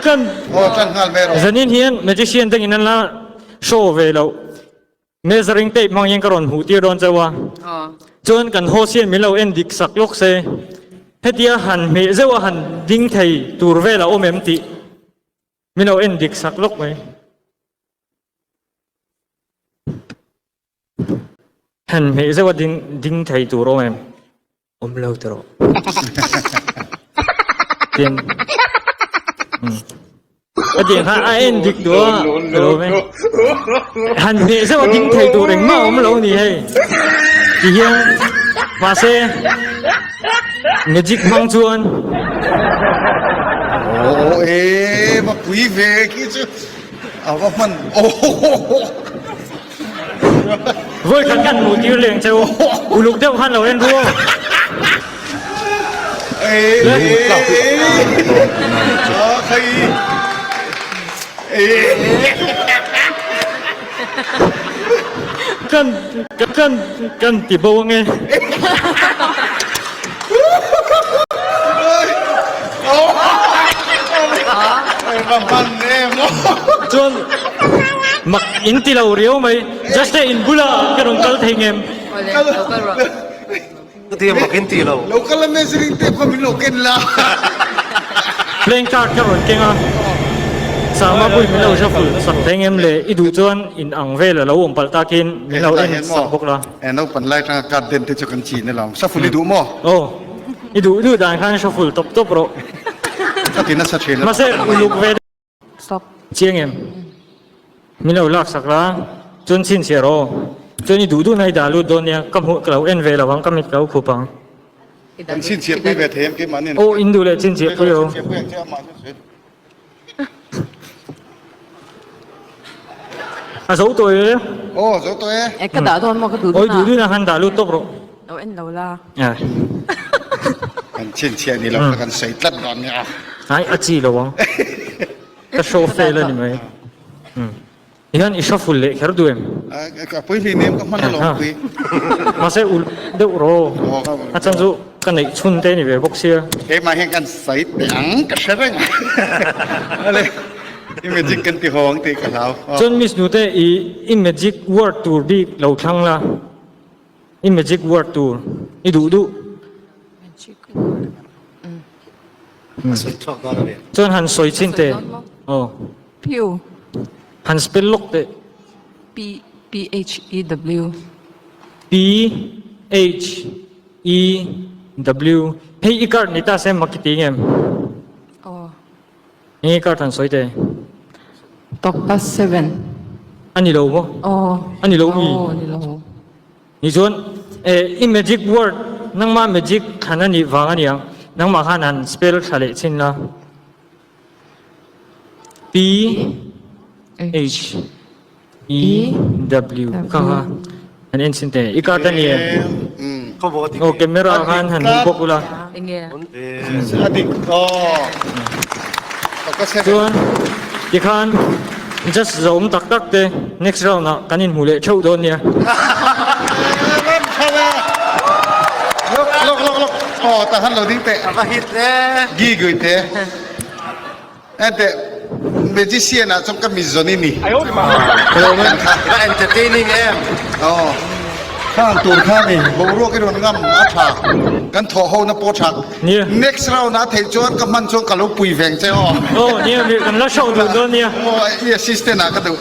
Kan Aw tan nghal mai rawh. Zanin hian magician dangin an la show ve loh. Measuring tape hmang hian ka rawn hmuh tir dawn chauh a. Chuan kan host hian min lo en dik sak lawk se. Hetia han hmeh zeuh a han ding thei tur vel a awm em tih min lo en dik sak lawk mai. Han hmeh zeuh a ding ding thei tur awm em? Awm lo ti rawh. Tin. A tiang kha a en dik duh a ka lo awm e. Han hmeh zeuh a ding thei tur engmah a awm lo ni hei. Ti hian mahse magic hmang chuan. Aw e va pui ve khi chu a va hman aw. Vawi khat kan hmuh tir leng cheu uluk deuh khan lo en ru aw. Kan kan kan ti bo ange. Chuan mak in ti lo riau mai just in bula ka rawn kal thei ngem. Chutia mak in ti lo. Lo kal a measuring tape kha min lo ken la. Playing card ka rawn keng a, Sama pawhin min lo shuffle sak thei ngem le i duh chuan in ang vel a lo awm palh takin min lo en sak bawk la. E naupan lai atanga card den te chu kan chin alawm. Shuffle i duh maw? Aw, i duh duh dan khan shuffle tawp tawp rawh. Ka ti nasa thin a. Mahse uluk ve Stop. Chiang em? Min lo lak sak la, chuan chhinchhiah rawh aw. Chuan i duh duhna i dah lut dawn nia, ka hmuh ka lo en ve lo ang, ka mit ka lo khup ang. Kan chhinchhiah pui ve thei em keimahni an. Aw, in duh leh chhinchhiah pui rawh. Chhinchhiah pui ang che amah chu sawi. A zo tawh e. Aw, a zo tawh e. E ka dah dawn maw ka duh duhna. Aw, i duh duhna khan dah lut tawp rawh. Lo en lo la. Kan chhinchhiah ni lo kha kan sawi tlat dawn nia. Ai, a chi lo ang. Ka show fail a ni mai. Tihian i shuffle leh kher duh em? Ka pui hlui nem ka hman alawm pui. Mahse ulh deuh rawh. A chhan chu ka neih chhun te ni ve bawk sia. Keimah hian kan sawi teh ang ka hre reng a. Ale i magic kan ti haw ang tih ka hlau. Chuan Miss Nute i i magic word tur bik lo thlang la. I magic word tur i duh duh. Magic word. A sawi chhuak dawn a ni. Chuan han sawi chin teh. Aw. Phew. Han spell lawk teh. P P H E W. P H E W. Hei i card ni ta se mak i ti ngem? Aw. Enge card han sawi teh? Tokpa 7. A ni lo maw? Aw. A ni lo mi? Aw, ni lo. Ni chuan i magic word nangmah magic thlan a nih vang a niang nangmah khan han spell thla leh chin la P H E W kha kha han en chhin teh i card a ni em? Aw camera khan han hmuh bawk ula. A dik aw. Chuan tikhan just zawm tak tak te next round ah kan inhmu leh theuh dawn nia. Ram tha ve. Lok lok lok lok. Aw tah han lo ding teh. A va hit e. Gi gui te. Enteh magician ah chuan ka mizawn i ni. I va entertaining em. Aw khang tur kha ni boruak i rawn ngam a tha kan thawh ho na pawh tha. Nia. Next round ah theih chuan ka hman chuan ka lo pui veng che aw. Aw nia kan la show duh dawn nia. Aw i assistant ah ka duh.